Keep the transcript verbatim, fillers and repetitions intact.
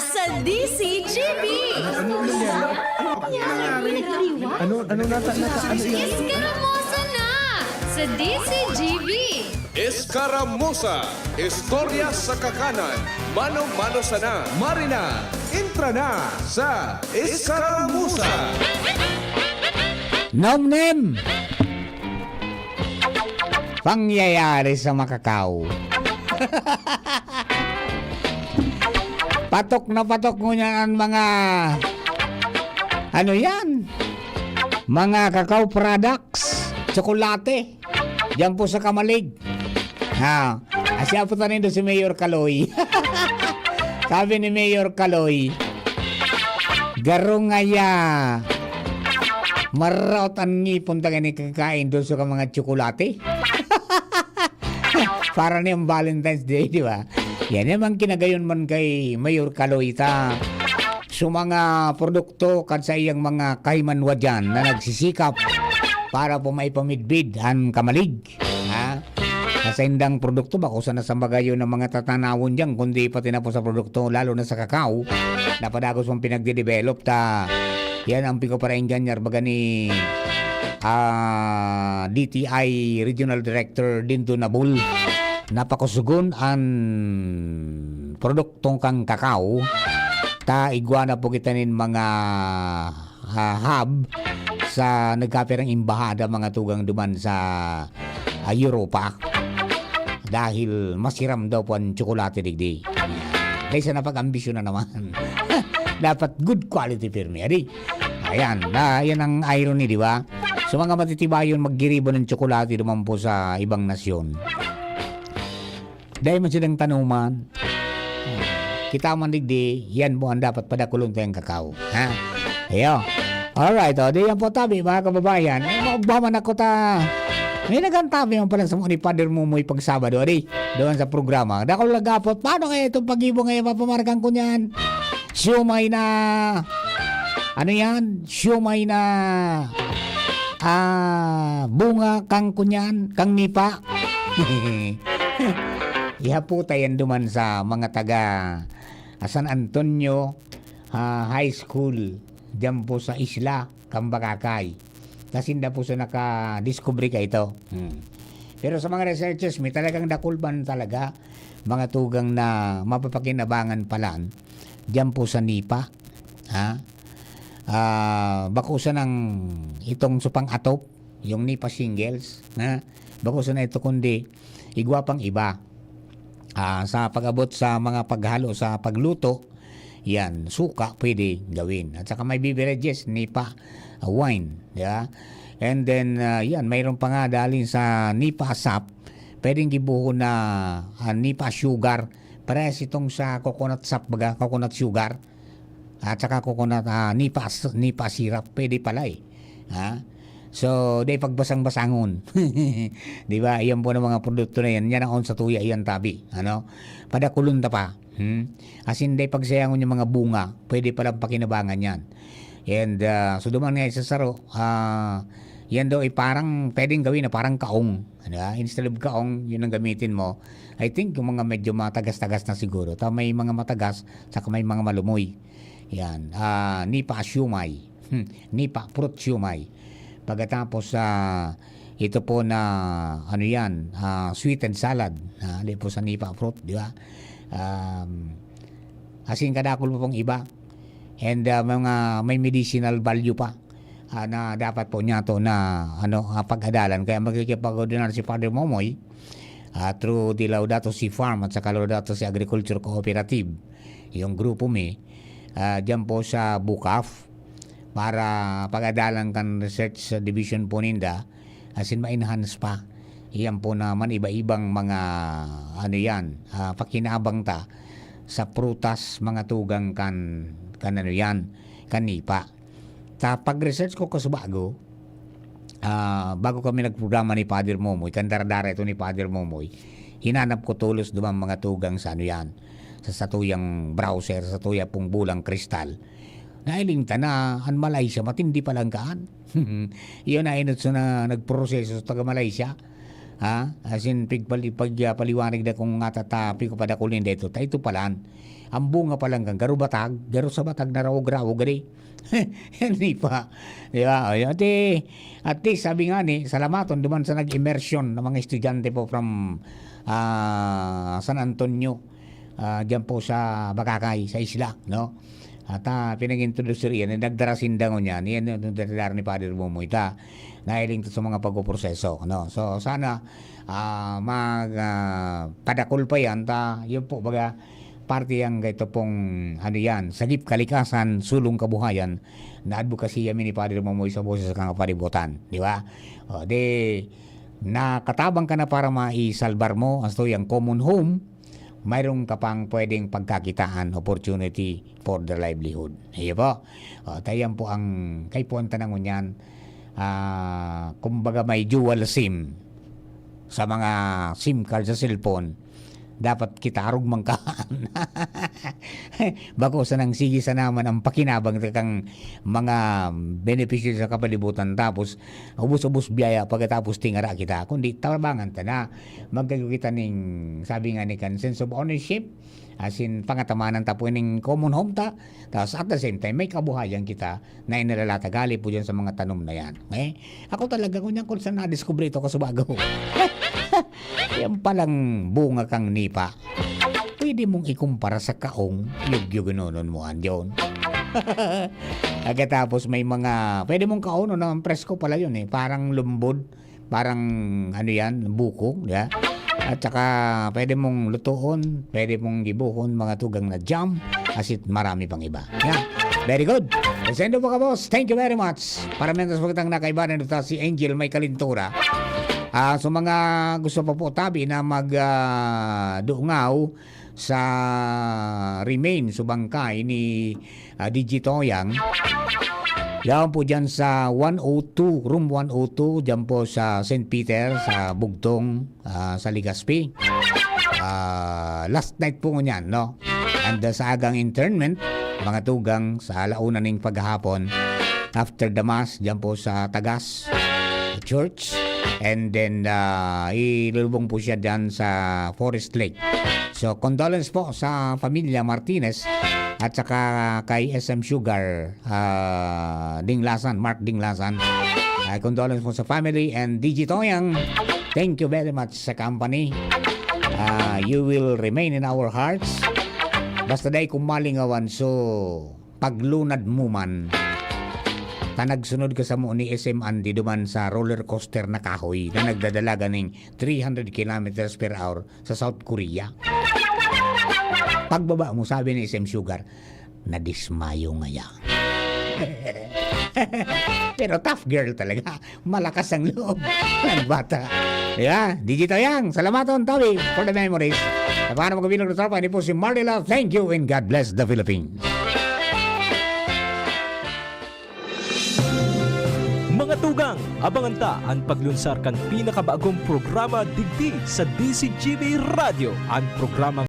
Sa D C G B. Ano, ano nangyari? Ano, ano nasa, nasa, ano yun? Iskaramosa na sa D C G B. Iskaramosa, istorya sa kakanan, mano-mano sana. Marina, intra na sa Iskaramosa. Nomnem! Pangyayari sa makakaw. Patok na patok ngunyan ang mga, ano yan? Mga kakao products, tsokolate. Diyan po sa Kamalig. Ha? Asya po tanin si Mayor Kaloy. Sabi ni Mayor Kaloy, "Garo ngaya, maraot an ngipon ta kan kakain doon sa mga tsokolate." Para niyang Valentine's Day, di ba? Yan yung mga kinagayon man kay Mayor Kaloy ta. So, mga produkto kan sa iyang mga kahimanwa dyan na nagsisikap para po maipamidbid an Kamalig, ha? Sa saindang produkto, bako sana sa magayon ng mga tatanawon dyan, kundi pati na po sa produkto, lalo na sa kakao, na padagos mong pinagde-develop ta. Yan ang pigpaparainggan niya, baga ni, ah, D T I Regional Director Dindo Nabul. Napakusugon an produktong kang kakao, ta igwa na po kita nin mga, ah, hub sa nagkapirang embahada, mga tugang duman sa, ah, Europa. Dahil masiram daw po ang tsokolate digdi. Kaysa napag-ambisyon na naman. Dapat good quality pirmi, adi? Ayan, na, yan ang irony, di ba? So, mga matitibayon, maggiribo ng tsokolate duman po sa ibang nasyon. Dahil man silang tanuman. Kita man digdi, yan po ang dapat padakulon tayong kakao. Ha? Ayo. Alright, o, di yan po tabi, mga kababayan. Eh, maugba man ako ta. May nagantabi man pala sa mga ni Father Momoy pag Sabado, adi? Doon sa programa. Dakol nagapot, paano kaya itong pag-ibo ngayon, papamarkan ko niyan? Siomay na, ano yan? Siomay na, ah, bunga kang kunyan, kang nipa. Ihaputa yan duman sa mga taga, ah, San Antonio, ah, High School, diyan po sa isla, Cambacacay. Kasi hindi po sa nakadiscovery ka ito. Hmm. Pero sa mga researchers, may talagang dakul man talaga, mga tugang na mapapakinabangan palan, diyan po sa nipa. Ha? Ah, bako sa nang itong supang atop, yung nipa shingles, ha? Bako sa na ito, kundi igwa pang iba. Ah, sa pag-abot sa mga paghalo sa pagluto, yan, suka pwede gawin. At saka may beverages, nipa, ah, wine, di ba? And then, ah, yan, mayroon pa nga dali sa nipa sap, pwedeng gibuhon na, ah, nipa sugar. Parehas itong sa coconut sap, baga, coconut sugar. At saka coconut, ah, nipa, nipa syrup, pwede pala eh. Ha? So, dai pagbasang-basangon. Di ba? Iyan po ng mga produkto na yan. Yan ang on sa tuya, iyan tabi. Ano? Padakulon ta pa. Hmm? Asin dai pagsayangon yung mga bunga. Pwede palang pakinabangan yan. And, ah, so duman nga isa saro, ah, yan daw ay parang pwedeng gawin na parang kaong. Ano, ah? Instead of kaong, yun ang gamitin mo. I think yung mga medyo matagas-tagas na siguro. Ta may mga matagas, saka may mga malumoy. Yan. Ah, nipa siomai. Hmm, nipa fruit siomai. Pagkatapos, ah, ito po na, ano yan, ah, sweetened salad. Ah, di po sa nipa fruit, di ba? Um, asin kadakol po pong iba. And, ah, mga may medicinal value pa, ah, na dapat po niya to na, ano, ah, pag-adalan. Kaya makikipag-ordinar si Father Momoy, ah, through the Laudato Si Farm at saka Laudato Si Agriculture Cooperative, yung grupo mi, ah, dyan po sa Bukaf, para pag-adalan kan research sa division po ninda, asin ma-enhance pa. Iyan po naman iba-ibang mga, ano yan, ah, pakinabang ta sa prutas, mga tugang kan, kan ano yan, kan nipa. Ta pag-research ko kasubago, ah, bago kami nagprograma ni Father Momoy, kan dara-dara ito ni Father Momoy, hinanap ko tolos duman mga tugang sa ano yan, sa satuyang browser, sa satuya pong bulang kristal. Nahiling ta na an Malaysia, matindi palang kaan. Iyon na inot sa na nagproseso sa taga Malaysia. Ha? Asin pigpali-, pag, ah, paliwanag na kung nga tatapi ko padakul ninda ito. Ta ito palan. Ang bunga pa lang kan garo batag, garo sa batag na rawog-rawog gani. Yan, di pa. Di ba? O, yun. At, eh, at least, sabi nga ni, salamaton duman sa nag-immersion na mga estudyante po from, ah, San Antonio, ah, diyan po sa Bagacay, sa isla, no? At, ah, pinag-introduce riyan, eh, nagdara sinda ngunyan. Yan, yung nagdara ni Father Momoy ta. Nahiling to sa mga pagpoproseso, no? So, sana, ah, mag, ah, padakol pa yan, ta, yun po, baga, parte yan, gaito pong, ano yan, sagip kalikasan, sulong kabuhayan, na advocacy yan ni Padre Momoy sa Boses sa Kangapalibutan, di ba? O, di, nakatabang ka na para maisalbar mo, asto yung common home, mayroon ka pang pwedeng pagkakitaan, opportunity for the livelihood. Iyo po. O, tayan po ang kaipuhan tanangon yan. Ah, kumbaga may dual SIM sa mga SIM card sa cellphone. Dapat kita arog man ka. Bako sanang sige sana man ang pakinabang ta kang mga benepisyo sa kapalibutan, tapos ubos-ubos biyaya pagkatapos tingara kita. Kundi tabangan ta na. Magkayo kita ning, sabi nga ni kan, sense of ownership, as in, pangatamanan ta po ning common home ta. Tapos at the same time, may kabuhayan kita na inalalata gali po dyan sa mga tanom na yan. Eh, ako talaga, ngunyan kung saan nadiskubre ito, kasubago. Yan palang bunga kang nipa. Pwede mong ikumpara sa kaong, yugyugunonon mo, andyon. Pagkatapos may mga, pwede mong kaonon na presko pala yun eh. Parang lumbod, parang ano yan, buko, di ba? At saka pwede mong lutuon, pwede mong gibuhon, mga tugang na jam, asit marami pang iba. Yan. Very good. Sendo po ka, boss. Thank you very much. Para mentas pagkatang nakaibanan ito si Angel May Kalintura. Ah, so mga gusto pa po tabi na mag, ah, dungaw sa remains o bangkay ni, ah, D J Toyang. Yaon po dyan sa one oh two, room one oh two, dyan po sa Saint Peter, sa Bugtong, ah, sa Legazpi. Ah, last night po ngunyan, no? And, ah, sa agang interment, mga tugang, sa ala una ning paghahapon, after the mass, dyan po sa Tagas Church. And then, ah, ilulubong po siya dyan sa Forest Lake. So, condolence po sa pamilya Martinez at saka kay S M Sugar, ah, Dinglasan, Mark Dinglasan. Ah, condolence po sa family and D J Toyang. Thank you very much sa company. Ah, you will remain in our hearts. Basta dai kung malingawan, so paglunad mo man, ta nagsunod ka samo ni S M Andy duman sa roller coaster na kahoy na nagdadala ganing three hundred kilometers per hour sa South Korea. Pagbaba mo, sabi ni S M Sugar, "Nadismayo ngaya." Pero tough girl talaga. Malakas ang loob ng bata. Di ba? D J Toyang, salamaton, Tawi, for the memories. Sa pangalan ng magkabilang na tropa, ini po si Marley Love. Thank you and God bless the Philippines. Mga tugang, abangan ta an paglunsar kan pinakabagong programa digdi sa D Z G B Radio, an programa